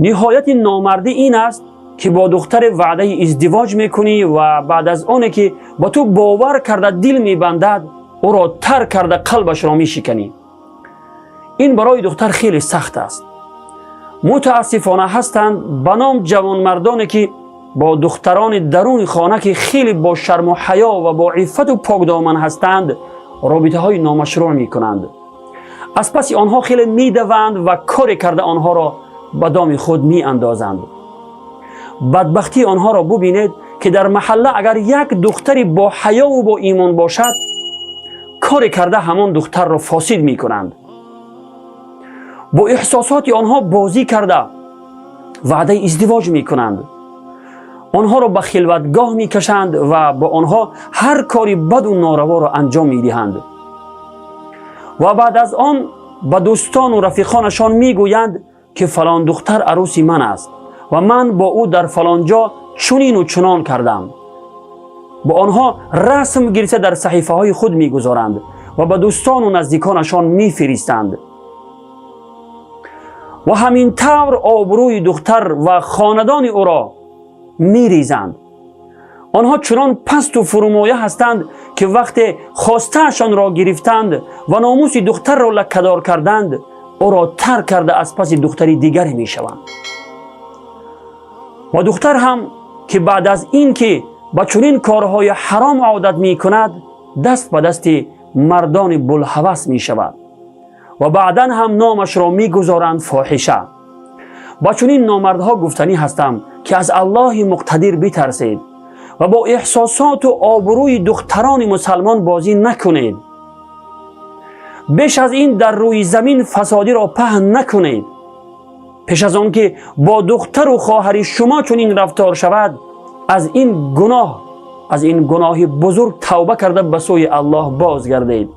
Ниҳояти номардӣ ин аст, ки бо духтаре ваъдаи издивоҷ мекунӣ ва баъд аз оне ки ба ту бовар карда дил мебандад, ӯро тарк карда, қалбашро мешиканӣ. Ин барои духтар хеле сахт аст. Мутаассифона, ҳастанд ба ном ҷавонмардоне, ки бо духтарони даруни хона, ки хеле бо шарму ҳаё ва бо иффату покдоман ҳастанд, робитаҳои номашрӯъ мекунанд, аз паси онҳо хеле медаванд ва коре карда онҳоро ба доми худ меандозанд. Бадбахтии онҳоро бубинед, ки дар маҳалла агар як духтари бо ҳаёву бо имон бошад, коре карда ҳамон духтарро фосид мекунанд. Бо эҳсосоти онҳо бозӣ карда, ваъдаи издивоҷ мекунанд, онҳоро ба хилватгоҳ мекашанд ва бо онҳо ҳар кори баду нораворо анҷом медиҳанд ва баъд аз он ба дӯстону рафиқонашон мегӯянд, ки фалон духтар арӯси ман аст ва ман бо ӯ дар фалон ҷо чунину чунон кардам. Бо онҳо расм гирифта, дар саҳифаҳои худ мегузоранд ва ба дӯстону наздиконашон мефиристанд ва ҳамин тавр обрӯи духтар ва хонадони ӯро мерезанд. Онҳо чунон пасту фурӯмоя ҳастанд, ки вақте хостаашонро гирифтанд ва номуси духтарро лаккадор карданд, ӯро тарк карда, аз паси духтари дигаре мешаванд. Ва духтар ҳам, ки баъд аз ин ки ба чунин корҳои ҳаром одат мекунад, даст ба дасти мардони булҳавас мешавад ва баъдан ҳам номашро мегузоранд фоҳиша. Ба чунин номардҳо гуфтанӣ ҳастам, ки аз Аллоҳи муқтадир битарсед ва бо эҳсосоту обрӯи духтарони мусалмон бозӣ накунед. Беш аз ин дар рӯи замин фасодиро паҳн накунед. Пеш аз он ки бо духтару хоҳари шумо чунин рафтор шавад, аз ин гуноҳи бузург тавба карда, ба сӯи Аллоҳ бозгардед.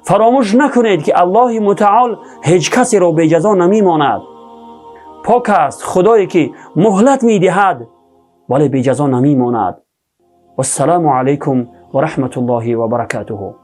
Фаромӯш накунед, ки Аллоҳи мутаол ҳеҷ касеро беҷазо намемонад. Пок аст Худое, ки муҳлат медиҳад, вале беҷазо намемонад. Вассалому алайкум ва раҳматуллоҳи ва баракатуҳу.